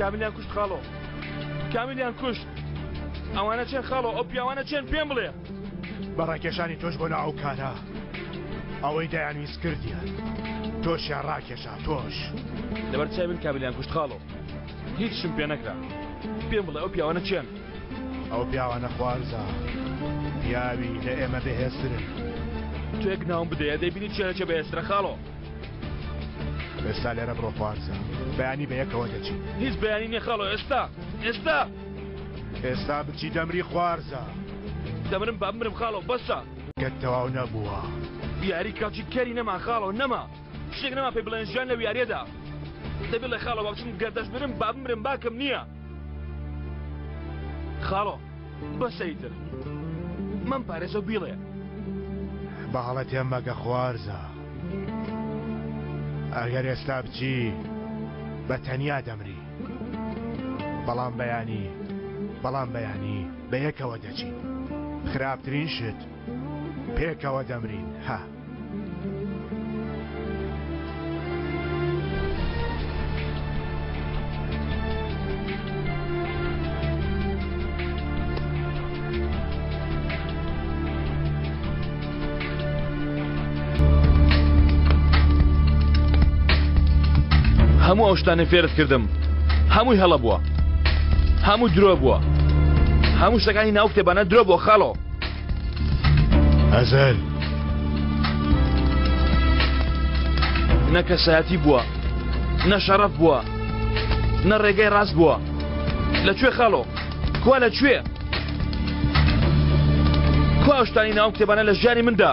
کامیلیان کوشت خاڵۆ کامیلیان کوشت ئەوانە چێن خاڵۆ ئەو پیاوانە چێن پێم بڵێ بە ڕاکێشانی تۆش بۆ ناو ئەو کارە ئەوەی دەیانویست کردیان تۆشیان ڕاکێشا تۆش لەبەر چای من کامیلیان کوشت خاڵۆ هیچشم پێ نەکرا پێم بڵێ ئەو پیاوانە چێن ئەو پیاوانە خوارزا پیاوی لە ئێمە بەهێزترن تۆ یەک ناوم بدەیە دەیبینی چێنە چێ بەهێزترە خاڵۆ ئێستا لێرە بڕۆ خوارزا بەیانی بە یەکەوە دەچین هیچ بەیانی نیە خاڵۆ ئێستا ئێستا ئێستا بچی دەمری خوارزا دەمرم با بمرم خاڵۆ بەسە گەت تەواو نەبووە. یاری کەڵکی کەری نەما خاڵۆ نەما شتێک نەما پێی بڵێن ژیان لەو یاریەدا دە بڵێ خاڵۆ با بچم گەر دەشمرم با بمرم باکم نییە خاڵۆ بەسە ئیتر مەم پارێزە و بیڵێ. بە هەڵە تێم مەگە خوارزا ئەگەر ئێستا بچی بە تەنیا دەمری بەڵام بەیانی بەڵام بەیانی بە یەکەوە دەچین خراپترین شت پێکەوە دەمرین ها. هەموو ئەو شتانەی فێرت کردم هەمووی هەڵە بووە هەموو درۆ بووە هەموو شتەکانی ناو کتێبانە درۆ بووە خاڵۆ ئەزەل نە کەسایەتی بووە نە شەڕەف بووە نە ڕێگەی ڕاست بووە لە کوێ خاڵۆ کوا لە کوێ کوا شتانی ناو کتێبانە لە ژیانی مندا؟